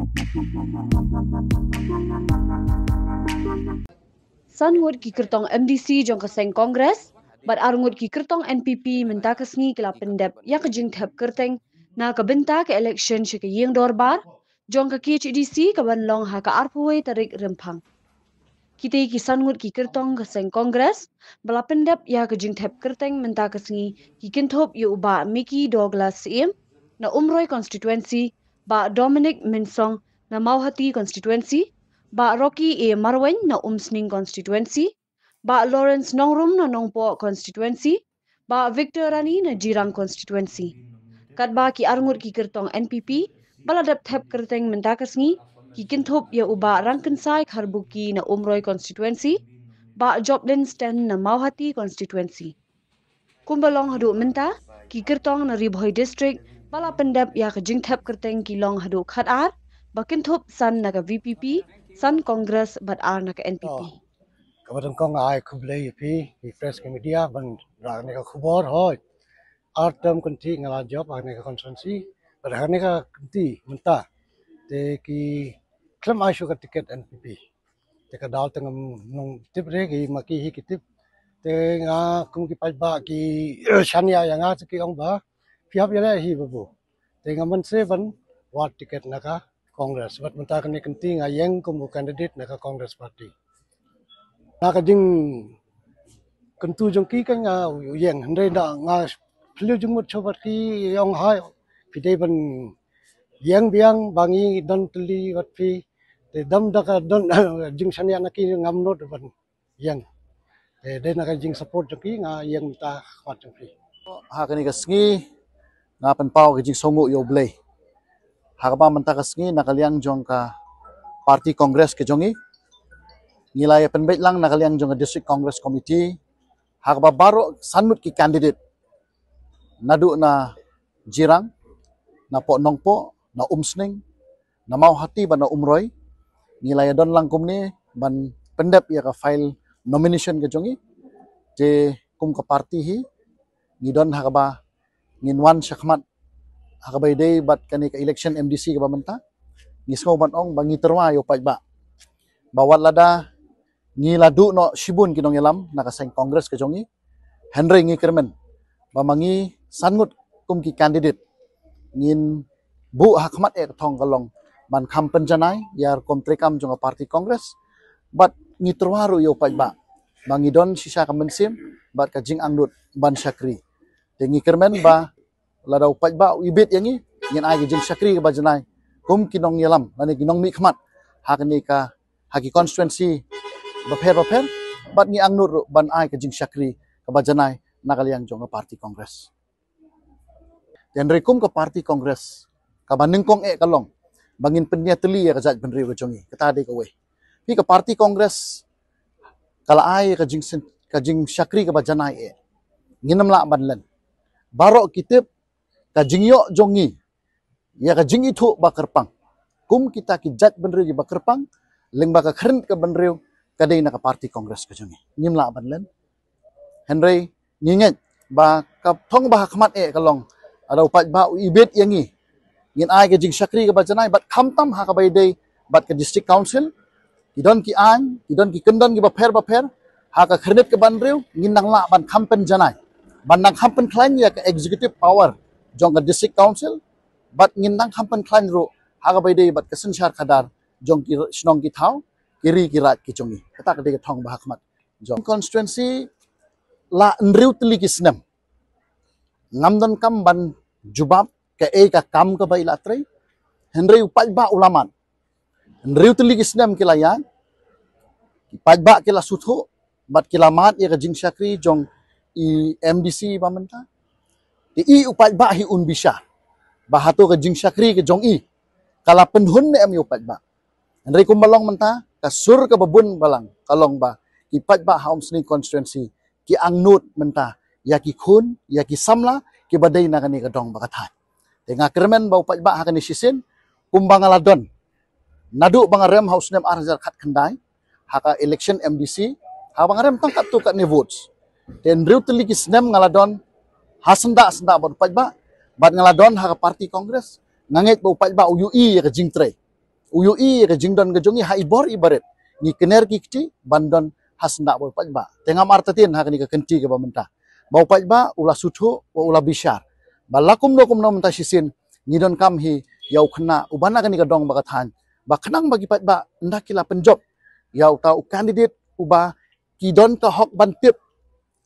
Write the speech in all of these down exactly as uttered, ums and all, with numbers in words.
San ngut ki kyrtong M D C jong ka seng Congress bad ar ngut ki kyrtong N P P mynta ka sngi ki la pyndep ïa ka jingthep kyrteng na ka bynta ka election sha ka ïing dorbar jong ka K H A D C ka ban long ha ka arphew wei tarik Rymphang. Kitei ki san ngut ki kyrtong ka seng Congress ba la pyndep ïa ka jingthep kyrteng mynta ka sngi ki kynthup ïa u Bah Mickey Douglas Syiem na Umroi constituency, Bah Dominic Mynsong na Mawhati constituency, Bah Rocky A Marwein na Umsning constituency, Bah Lawrence Nongrum na Nongpoh constituency, Bah Victor Rani na Jirang constituency. Katba ki ar ngut ki kyrtong N P P ba la dep thep kyrteng mynta ka sngi ki kynthup ïa u Bah Rangkynsai Kharbuki na Umroi constituency, Bah Joplin Sten na Mawhati constituency. Kumba long haduh mynta, ki kyrtong na Ri Bhoi District ba la pyndep ïa ka jingthep kyrteng ki long haduh khatar ba kynthup san na ka V P P, san Congress bad ar na ka N P P. Kaba nyngkong ai khublei ïa phi, phi press ki media ban rah kane ka khubor hoi. Ar term kynti nga la jop ha kane ka constituency, bad ha kane ka kynti mynta te ki khlem ai shuh ka ticket N P P. Te ka daw te ngam nang tip re, ki ma ki hi ki tip. Te nga kum ki paidbah ki shaniah ïa nga te ki ong ba phi hap ïaleh hi babu. Te nga mynse ban wad ticket na ka Congress, bad mynta kane kynti nga ïeng kum u candidate na ka Congress party. Na ka jingkyntu jong ki kan nga u ïeng, hynrei da nga phylliew jingmut shuh bad ki, ong hai phi dei ban ïeng biang ba ngi don tylli bad phi. Te dam da ka don jingshaniah na ki, ngam nud ban ïeng. Te dei na ka jingsupport jong ki nga ïeng mynta khmat jong phi. Ha kane ka sngi nga pynpaw ka jingsngewnguh ïa U Blei ha kaba mynta ka sngi na ka liang jong ka party Congress ka jong ngi, ngi la ïa pynbeit lang na ka liang jong ka District Congress Committee ha kaba baroh san ngut ki candidate naduh na Jirang, na Poh Nongpoh, na Umsning, na Mawhati bad na Umroi, ngi la ïa don lang kumne ban pyndep ïa ka file nomination ka jong ngi. Te kum ka party hi ngi don ha kaba ngin wan shakhmat ha kaba ïadei bad kane ka election M D C kaba mynta. Ngi sngew ban ong ba ngi tyrwa ïa u paidbah ba wat lada ngi la duh noh shibun ki nongïalam na ka seng Congress ka jong ngi, hynrei ngi kyrmen ba ma ngi san ngut kum ki candidate ngin buh ha khmat eh ka thong ka long ban kham pynjanai ïa rukom treikam jong ka party Congress. Bad ngi tyrwa ruh ïa u paidbah ba ngi don shisha ka mynsiem bad ka jingangnud ban shakri. Te ngi kyrmen ba lada u paidbah u ibit ïa ngi, ngin ai ka jingshakri kaba janai kum ki nongïalam lane ki nongmihkhmat ha kane ka, ha ki constituency bapher bapher. Bad ngi angnud ruh ban ai ka jingshakri kaba janai na ka liang jong ka party Congress. Te hynrei kum ka party Congress, kaba nyngkong eh ka long ba ngin pynïatylli ïa ka jaitbynriew ka jong ngi. Kata dei kawei. Phi, ka party Congress ka la ai ka jing, ka jingshakri kaba janai eh. Ngin ym lah ban len. Baroh ki tip ka jingïoh jong ngi ïa ka jingithuh ba kyrpang kum kita ki jaitbynriew kiba kyrpang lyngba ka khyrnit ka bynriew ka dei na ka party Congress ka jong ngi. Ngim lah ban len. Hynrei ngi ngeit ba ka thong ba ha khmat eh ka long, lada u paidbah u ibit ïa ngi, ngin ai ka jingshakri kaba janai bad khamtam ha kaba ïadei bad ka District Council. Ki don ki aiñ, ki don ki kyndon kiba pher bapher ha ka khyrnit ka bynriew, ngin nang lah ban kham pynjanai, ban nang kham pynkhlaiñ ïa ka executive power jong ka District Council. Bad ngin nang kham pynkhlaiñ ruh ha kaba ïadei bad ka synshar khadar jong ki shnong ki thaw, ki ri ki raid ki jong ngi. Kata ka dei ka thong ba ha khmat jong constituency. La hynriew tylli ki snem ngam donkam ban jubab kaei ka kam kaba i la trei, hynrei u paidbah u la mad. Hynriew tylli ki snem ki la ïaid, ki paidbah ki la sngewthuh bad ki la mad ïa ka jingshakri jong i M D C ba mynta. Te i u paidbah hi un bishar ba hato ka jingshakri ka jong i ka la pynhun ne em ïa u paidbah. Hynrei kumba long mynta, ka sur kaba bun balang ka long ba ki paidbah ha Umsning constituency ki angnud mynta ïa ki khun, ïa ki samla kiba dei na kane ka dong ba ka thait. Te nga kyrmen ba u paidbah ha kane shisien, kumba nga la don naduh ba nga rem ha u snem ar hajar khatkhyndai ha ka election M D C, ha ba nga rem tang katto katne votes. Te hynriew tylli ki snem nga la don ha syndah syndah bad u paidbah, bad nga la don ha ka party Congress. Nga ngeit ba u paidbah u ïohi ïa ka jingtrei. u ïohi ïa ka jingdon ka jong ngi ha i bor i barit. Ngi kner ki kti ban don ha syndah bad u paidbah. Te ngam artatien ha kane ka kynti kaba mynta ba u paidbah u la sngewthuh, u la bishar ba la kumno kumno mynta shisien ngi donkam hi ïa u khynnah uba na kane ka dong ba ka thaiñ, ba khnang ba ki paidbah ynda ki la pynjop ïa uta u candidate uba ki don ka hok ban tip,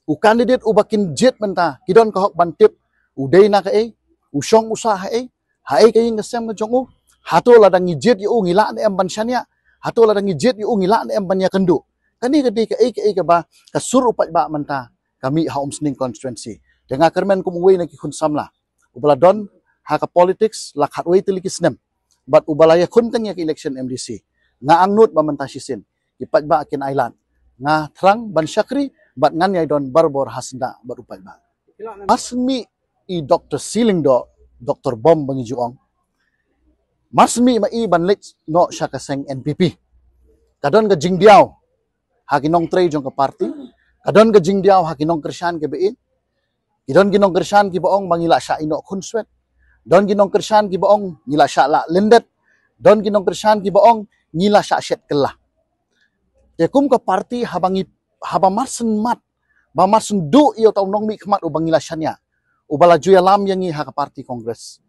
u candidate uba kin jied mynta ki don ka hok ban tip u dei na kaei, u shong u sah haei, haei ka ïing ka sem ka jong u. Hato lada ngi jied ïa u ngi lah ne em ban shaniah? Hato lada ngi jied ïa u ngi lah ne em ban ïakynduh? Kane ka dei kaei kaei kaba ka sur u paidbah mynta ka mih ha Umsning constituency. Te nga kyrmen kum uwei na ki khun samla uba la don ha ka politics la khatwei tylli ki snem bad uba la ïakhun tang ïa ka election M D C, nga angnud ba mynta shisien ki paidbah kin ailad. Nga thrang ban shakri bad ngan ïai don barabor ha syndah bad u paidbah. Mar shu mih i Doctor Shillingdoh, Doctor Bom ba ngi ju ong, mar shu mih ma i ban leit noh sha ka seng N P P, ka don ka jingdiaw ha ki nongtrei jong ka party, ka don ka jingdiaw ha ki nongkyrshan kiba ïeit. Ki don ki nongkyrshan kiba ong ba ngi la shah ïehnoh khunswet. Don ki nongkyrshan kiba ong ngi la shah lah lyndet. Don ki nongkyrshan kiba ong ngi la shah shet kylla. Te kum ka party haba ngi, haba mar shu mad, ba mar shu duh ïa uta u nongmihkhmat uba ngi la shaniah, uba la ju ïalam ïa ngi ha ka party Congress,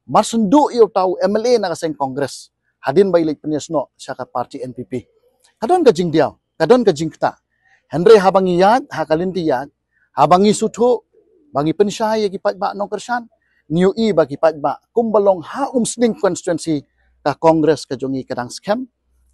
mar shu duh ïa uta u M L A na ka seng Congress hadien ba i leit pynïasnoh sha ka party N P P, ka don ka jingdiaw, ka don ka jingktah. Hynrei haba ngi ïaid ha ka lynti ïaid, haba ngi sngewthuh, ba ngi pynshai ïa ki paidbah nongkyrshan, ngi ïohi ba ki paidbah kumba long ha Umsning constituency ka Congress ka jong ngi ka dang skhem.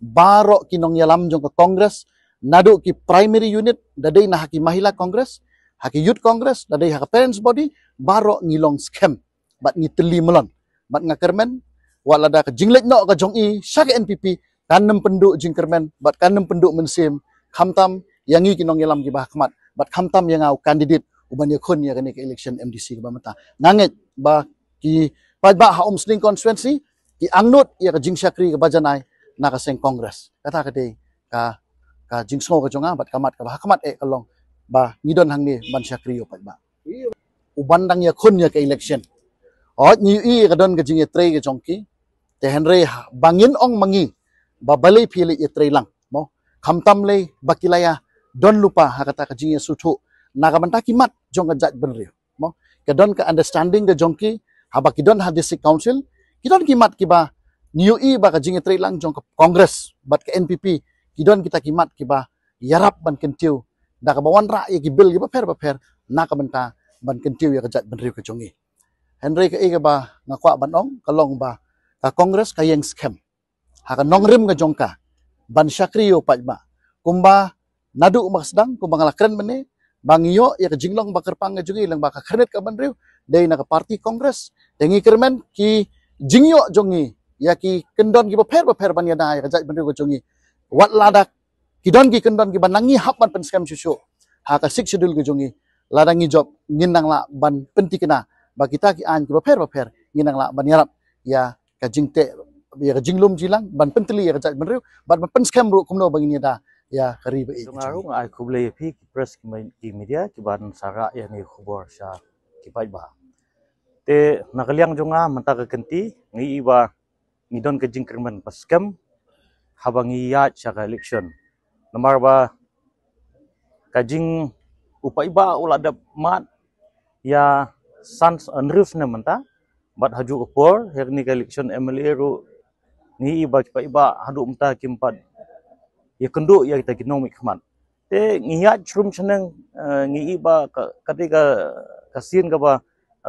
Baroh ki nongïalam jong ka Congress, naduh ki primary unit, da dei na ha ki Mahila Congress, ha ki Youth Congress, da dei ha ka Parents Body, baroh ngi long skhem bad ngi tylli mlien. Bad nga kyrmen, wat lada ka jingleit noh ka jong i sha ka N P P kan ym pynduh jingkyrmen bad kan ym pynduh mynsiem, khamtam ïa ngi ki nongïalam kiba ha khmat bad khamtam ïa nga u candidate uban ïakhun ïa kane ka election M D C kaba mynta. Nga ngeit ba ki paidbah ha Umsning constituency ki angnud ïa ka jingshakri kaba janai na ka seng Congress. Kata ka dei ka, ka jingsngew ka jong nga bad ka mat kaba ha khmat eh ka long ba ngi don hangne ban shakri ïa u paidbah. Uban dang ïakhun ïa ka election, hooid ngi ïohi ka don ka jingïatrei ka jong ki. Te hynrei ha, ba ngin ong ma ngi ba balei phi leit ïatrei lang, mo, khamtam lei ba ki la ïa don lypa ha kata ka jingïasngewthuh na ka bynta ki mat jong ka jaitbynriew, mo. Ka don ka understanding ka jong ki, haba ki don ha District Council, ki don ki mat kiba ngi ïohi ba ka jingïatrei lang jong ka Congress bad ka N P P, ki don kita ki mat kiba ïarap ban kyntiew da kaba wanrah ïa ki bill kiba pher ba pher na ka bynta ban kyntiew ïa ka jaitbynriew ka jong ngi. Hynrei kaei kaba nga kwah ban ong ka long ba ka Congress ka ïeng skhem ha ka nongrim ka jong ka ban shakri ïa u paidbah. Kumba naduh ba sdang, kumba nga la kren mynne, ba ngi ïoh ïa ka jinglong ba kyrpang ka jong ngi lyngba ka khyrnit ka bynriew dei na ka party Congress. Te ngi kyrmen ki jingïoh jong ngi ïa ki kyndon kiba pher ba pher ban ïada ïa ka jaitbynriew ka jong ngi, wat lada ki don ki kyndon kiba na ngi hap ban pynskhem shuh shuh ha ka Sixth Schedule ka jong ngi, lada ngi jop ngin nang lah ban pynthikna ba kita ki aiñ kiba pher ba pher ngin nang lah ban ïarap ïa ka jingteh, ïa ka jinglum jinglang, ban pyntylli ïa ka jaitbynriew bad ban pynskhem ruh kumno ba ngin ïada ïa ka ri ba ïeit. Nga ruh nga ai khublei ïa phi ki press, ki me-, ki media kiban sa rah ïa kane ka khubor sha ki paidbah. Te na ka liang jong nga mynta ka kynti ngi i ba ngi don ka jingkyrmen ba skhem haba ngi ïaid sha ka election. Namar ba ka jing, u paidbah u la dep mad ïa san, hynriew snem mynta, bad ha juh ka por ïa kane ka election M L A ruh ngi i ba ki paidbah haduh mynta kim pat ïakynduh ïa kita ki nongmihkhmat. Te ngi ïaid shrum shaneng, eh, ngi i ba ka, ka dei ka, ka sien kaba,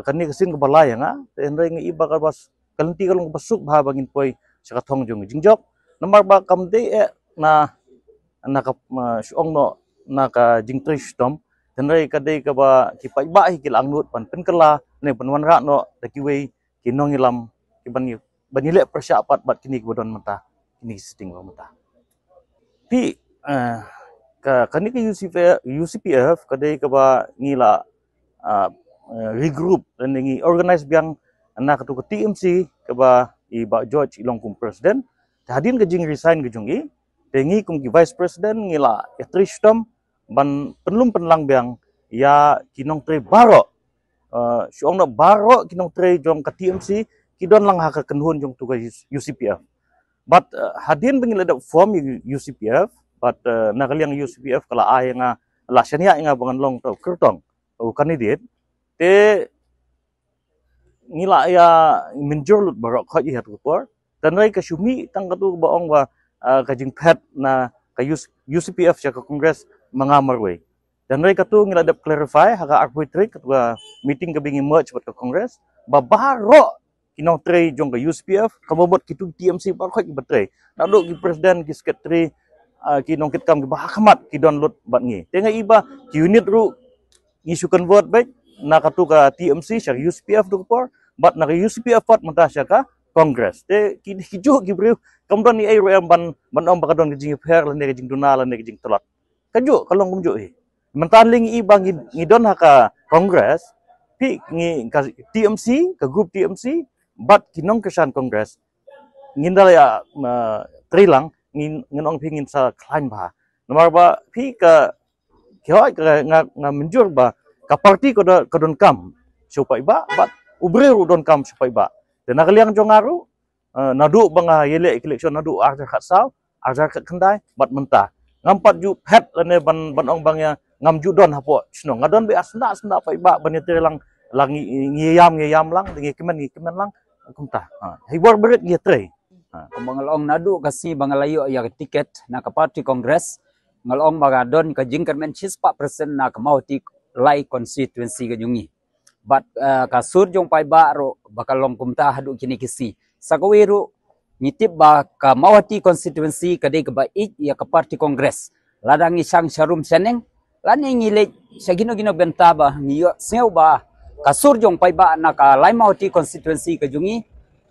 kane ka sien kaba lai ïa nga. Te hynrei ngi i ba kaba s-, ka lynti ka long kaba suk bha ba ngin poi sha ka thong jong ngi. Jingjop namar ba kam dei eh na, na ka, eh, shu ong noh na ka jingtrei shitom. Te hynrei ka dei kaba ki paidbah hi ki la angnud ban pynkylla ne ban wanrah noh da kiwei ki nongïalam kiban ïa, ban ïaleh pyrshah pat bad kine kiba don mynta, kine ki sitting ba mynta. Phi, eh, ka, kane ka U C P, U C P F ka dei kaba ngi la, ah, eh, regroup lane ngi organise biang na katu ka T M C kaba i Bah George i long kum president. Te hadien ka jingresign ka jong i, te ngi kum ki vice president ngi la ïatrei shitom ban pynlum pynlang biang ïa ki nongtrei baroh. Eh, shu ong noh baroh ki nongtrei jong ka T M C ki don lang ha ka kynhun jong tu ka U C P F. But uh, hadien ba ngi la dep form ïa U C P F, but uh, na ka liang U C P F ka la ai ïa nga, la shaniah ïa nga ba ngan long uta u kyrtong, u candidate. Te ngi la ïa mynjur lut baroh khoit ïa tu por. Tang hynrei ka shu mih tang katu ba ong ba uh, ka jingphet na ka U C P F sha ka Congress ma nga marwei. Tang hynrei katu ngi la dep clarify ha ka arphew tarik katu ka meeting kaba ngi merge bad ka Congress, ba baroh ki nongtrei jong ka U C P F, ka mut kitu T M C baroh khoit kiba trei. Naduh ki president, ki secretary, uh, ki nongkitkam kiba ha khmat ki don lut bad ngi. Te nga i ba ki unit ruh ngi shu convert beit na katu ka T M C sha ka U C P F tu ka por, bad na ka U C P F pat mynta sha ka Congress. Te ki, ki juh ki briew, kam don ei ei ruh em ban, ban ong ba ka don ka jingïapher lane ka jingduna lane ka jingtlot. Ka juh, ka long kumjuh hi. Mynta lei ngi i ba ngi, ngi don ha ka Congress, phi ngi ka T M C, ka group T M C, bad ki nongkyrshan Congress. Ngin da la ïa, uh, trei lang, ngin, ngin ong phi ngin sa khlaiñ bha. Namar ba phi ka, ki hoi ka nga, nga mynjur ba ka party ka don, ka donkam sha u paidbah, bad u briew ruh donkam sha u paidbah. Te na ka liang jong nga ruh, uh, naduh ba nga ïaleh election naduh arhajar khatsaw, arhajar khatkhyndai bad mynta, ngam pat ju phet lane ban, ban ong ba nga ngam ju don hapoh shnong. Nga don beit ha syndah syndah paidbah ban ïatrei lang, lang ngi, ngi ïam, ngi ïam lang, ngi kmen, ngi kmen lang. Kumta. Ha, hi bor berit ngi ïatrei. Ha. Kumba nga la ong naduh ka sngi ba nga la ïoh ïa ka ticket na ka party Congress, nga la ong ba ka don ka jingkyrmen shispah percent na ka Mawhati lai constituency ka jong ngi. Bad uh, ka sur jong paidbah ruh ba ka long kumta haduh kine ki sngi. Sa kawei ruh ngi tip ba ka Mawhati constituency ka dei kaba ïeit ïa ka party Congress. Lada ngi shang sharum shaneng, lane ngi leit sha kino kino bynta ba ngi ïohsngew ba ka sur jong paidbah na ka lai Mawhati constituency ka jong ngi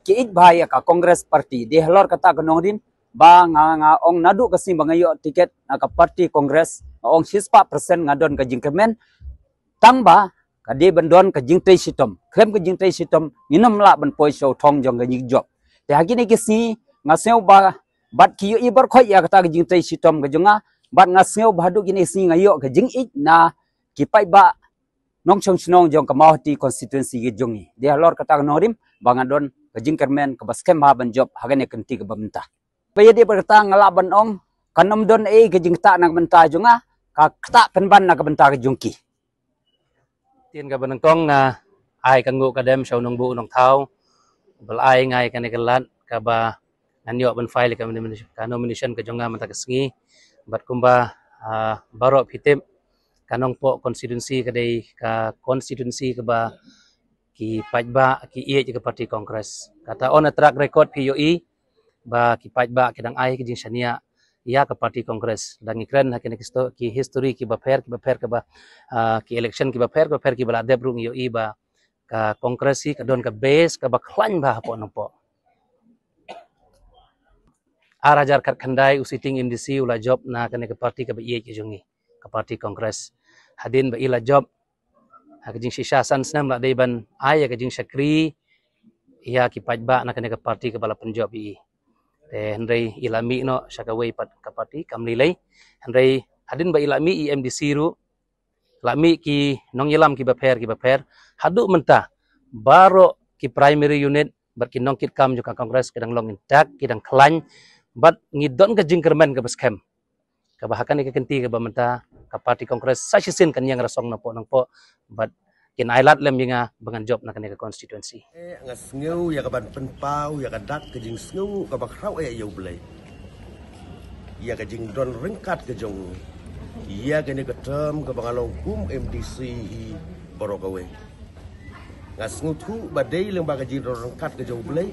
ki ïeit bha ïa ka Congress party. Dei halor kata ka nongrim ba nga, nga ong naduh ka sngi ba nga ïoh ticket na ka party Congress, nga ong shispah percent nga don ka jingkyrmen. Tang ba ka dei ban don ka jingtrei shitom. Khlem ka jingtrei shitom ngin ym lah ban poi sha u thong jong ka jingjop. Te ha kine ki sngi nga sngew ba bad ki ïohi baroh khoit ïa kata ka jingtrei shitom ka jong nga, bad nga sngew ba haduh kine ki sngi nga ïoh ka jingïeit na ki paidbah nongshong shnong jong ka Mawhati constituency ka jong ngi. Dei halor kata ka nongrim ba nga don ka jingkyrmen kaba skhem bha ban jop ha kane ka kynti kaba mynta. Ba ïadei bad kata nga lah ban ong kan ym don ei ka jingktah na ka bynta jong nga, ka ktah pynban na ka bynta ka jong ki. Ktien kaba nyngkong nga ai ka nguh ka dem sha u nongbuh u nongthaw ba la ai nga ïa kane ka lad kaba ngan ïoh ban file ka nomination, ka nomination ka jong nga mynta ka sngi. Bad kumba, ah, baroh phi tip, ka Nongpoh constituency ka dei ka constituency kaba ki paidbah ki ïeit ïa ka party Congress. Kata on a track record phi ïohi ba ki paidbah ki dang ai ka jingshaniah ïa ka party Congress. Dang ngi kren ha kine ki sto-, ki history kiba pher, kiba pher kaba, ah, ki election kiba pher, kiba pher kiba la dep ruh ngi ïohi ba ka Congress hi ka don ka base kaba khlaiñ bha hapoh Nongpoh. Ar hajar khatkhyndai u sitting M D C u la jop na kane ka party kaba ïeit ka jong ngi, ka party Congress. Hadien ba i la jop, ha ka jingshisha san snem la dei ban ai ïa ka jingshakri ïa ki paidbah na kane ka party kaba la pynjop ïa i. Te hynrei i la mih noh sha kawei pat ka party kam lei lei. Hynrei hadien ba i la mih i M D C ruh, la mih ki nongïalam kiba pher kiba pher. Haduh mynta baroh ki primary unit bad ki nongkitkam jong ka Congress ki dang long intact, ki dang khlaiñ, bad ngi don ka jingkyrmen kaba skhem kaba ha kane ka kynti kaba mynta ka party Congress sa shisien kan ïeng rasong Nongpoh Nongpoh bad kin ai lad lem ïa nga ba ngan jop na kane ka constituency. Eh, nga sngew ïa ka ban pynpaw ïa ka dak ka jingsngew kaba khraw eh ïa U Blei ïa ka jingdon ryngkat ka jong u ïa kane ka term kaba nga long kum M D C hi baroh kawei. Nga sngewthuh ba dei lyngba ka jingdon ryngkat ka jong U Blei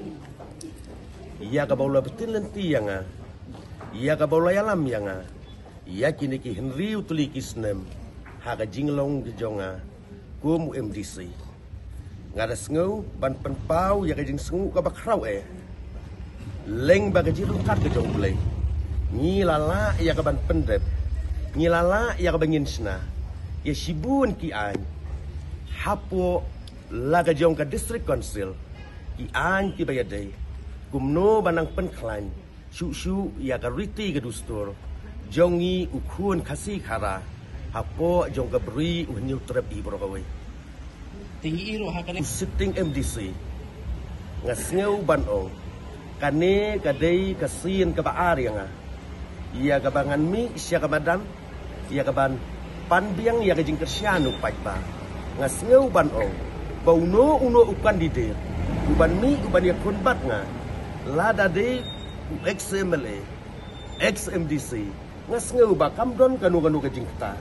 ïa kaba u la btin lynti ïa nga, ïa kaba u la ïalam ïa nga ïa kine ki hynriew tylli ki snem ha ka jinglong ka jong nga kum u M D C. Nga da sngew ban pynpaw ïa ka jingsngew kaba khraw eh lyngba ka jingryngkat ka jong U Blei. Ngi la lah ïa ka ban pyndep, ngi la lah ïa ka ban ngin shna ïa shibun ki aiñ hapoh la ka jong ka District Council, ki aiñ kiba ïadei kumno ban nang pynkhlaiñ shuh shuh ïa ka riti ka dustur jong ngi u khun Khasi Khara hapoh jong ka Bri u Hynñiewtrep hi baroh kawei. Te ngi i ruh ha kane u sitting M D C, nga sngew ban ong Kane ka dei ka sien kaba ar ïa nga, ïa kaba ngan mih sha ka madan, ïa kaban pan biang ïa ka jingkyrshan u paidbah. Nga sngew ban ong ba uno uno u candidate uban mih uban ïakhun bad nga, lada dei u ex M L A, ex M D C, nga sngew ba kam don kano kano ka jingkta.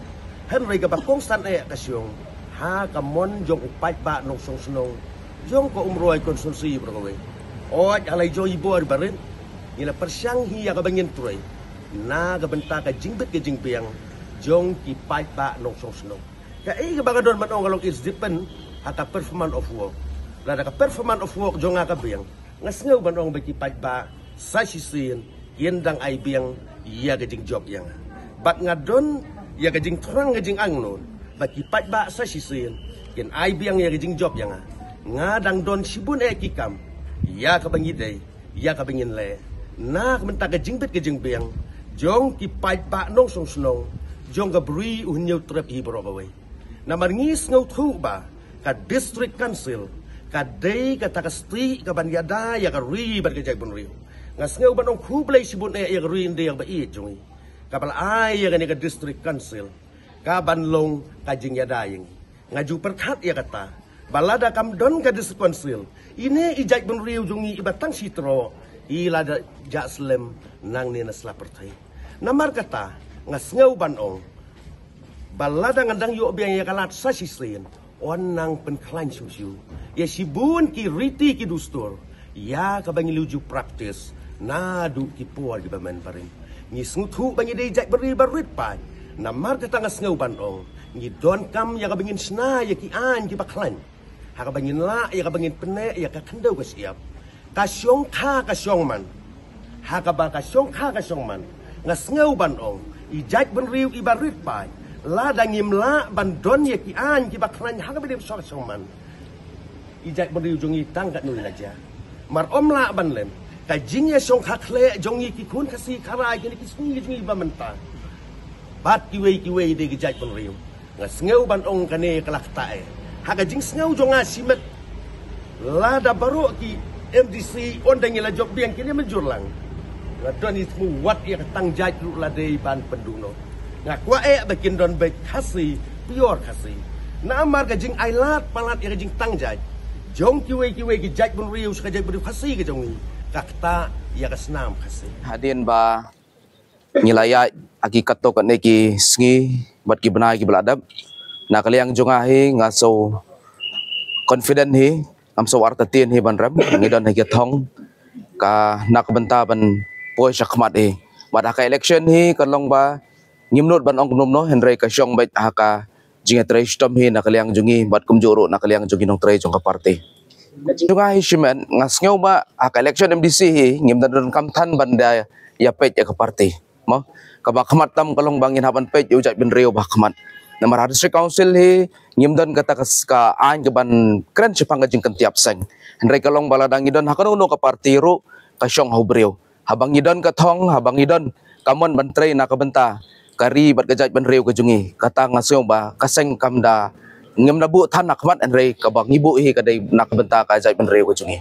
Hynrei kaba kongsan eh ka shong ha ka mon jong u paidbah nongshong shnong jong ka Umroi constituency baroh kawei. Oi, ha la i jong i bor barit, ngi la pyrshang hi ïa kaba ngin trei na ka bynta ka jingbit ka jingbiang jong ki paidbah nongshong shnong. Kaei kaba nga don ban ong ka long, it's depend ha ka performance of work. Lada ka performance of work jong nga ka biang, nga sngew ban ong ba ki paidbah sa shisien kin dang ai biang ïa ka jingjop ïa nga. Bad nga don ïa ka jingthrang ka jingangnud ba ki paidbah sa shisien kin ai biang ïa ka jingjop ïa nga. Nga dang don shibun eh ki kam ïa kaba ngi dei, ïa kaba ngin leh na ka bynta ka jingbit ka jingbiang jong ki paidbah nongshong shnong jong ka Bri u Hynñiewtrep hi baroh kawei. Namar ngi sngewthuh ba ka District Council ka dei kata ka stieh kaban ïada ïa ka ri bad ka jaitbynriew. Nga sngew ban ong khublei shibun eh ïa ka ri India kaba ïeit jong ngi, kaba la ai ïa kane ka District Council kaban long ka jingïada ïa ngi. Nga ju pyrkhat ïa kata ba lada kam don ka District Council, ine i jaitbynriew jong ngi iba tang shi troh i la da jah slem nangne na sla pyrthei. Namar kata nga sngew ban ong ba lada ngan dang ïoh biang ïa ka lad sa shisien, yn nang pynkhlaiñ shuh shuh ïa shibun ki riti ki dustur ïa kaba ngi la ju practice naduh ki por kiba mynbarim. Ngi sngewthuh ba ngi dei jaitbynriew ba rit paid. Namar kata nga sngew ban ong ngi donkam ïa kaba ngin shna ïa ki aiñ kiba khlaiñ ha kaba ngin lah ïa kaba ngin pynneh ïa ka khyndew ka shyiap, ka shongkha ka shongman. Ha kaba ka shongkha ka shongman, nga sngew ban ong i jaitbynriew iba rit paid, lada ngim lah ban don ïa ki aiñ kiba khlaiñ ha kaba dei ka shongkha shongman, i jaitbynriew jong ngi tang katno i la jia. Mar ym lah ban lem ka jingïashongkha khleh jong ngi ki khun Khasi Khara kine ki sngi jong ngi ba mynta bad kiwei kiwei de ki jaitbynriew. Nga sngew ban ong kane ka la kta eh ha ka jingsngew jong nga shimet. Lada baroh ki M D C ynda ngi la jop biang kine mynjur lang, nga don i thmu wat ïa ka tang jait ruh la dei ban pynduh noh. Nga kwah eh ba kin don beit Khasi, pure Khasi. Namar ka jingailad palat ïa ka jingtang jait jong kiwei kiwei ki jaitbynriew sha ka jaitbynriew Khasi ka jong ngi ka kta ïa ka snam Khasi. Hadien ba ngi la ïaid ha ki katto katne ki sngi bad ki bnai kiba la dep, na ka liang jong nga hi nga sngew confident hi, ngam sngew artatien hi ban rem. Ngi don ha ki thong ka na ka bynta ban poi sha khmat hi. Bad ha ka election hi ka long ba ngim nud ban ong kumno kumno, hynrei ka shong beit ha ka jingïatrei shitom hi na ka liang jong ngi bad kumjuh ruh na ka liang jong ki nongtrei jong ka party. Jong nga hi shimet, nga sngew ba ha ka election M D C hi ngim da donkam than ban da ïa peit ïa ka party. Mo, kaba khmat tam ka long ba ngin hap ban peit ïa u jaitbynriew ba khmat. Namar ha District Council hi ngim don kata ka s-, ka aiñ kaban kren shaphang ka jingkyntiap seng. Hynrei ka long ba lada ngi don ha kano kano ka party ruh ka shong ha u briew. Haba ngi don ka thong, haba ngi don ka mon ban trei na ka bynta ka ri bad ka jaitbynriew ka jong ngi, kata nga sngew ba ka seng kam da, ngim da buh than na khmat, hynrei kaba ngi buh hi ka dei na ka bynta ka jaitbynriew ka jong ngi.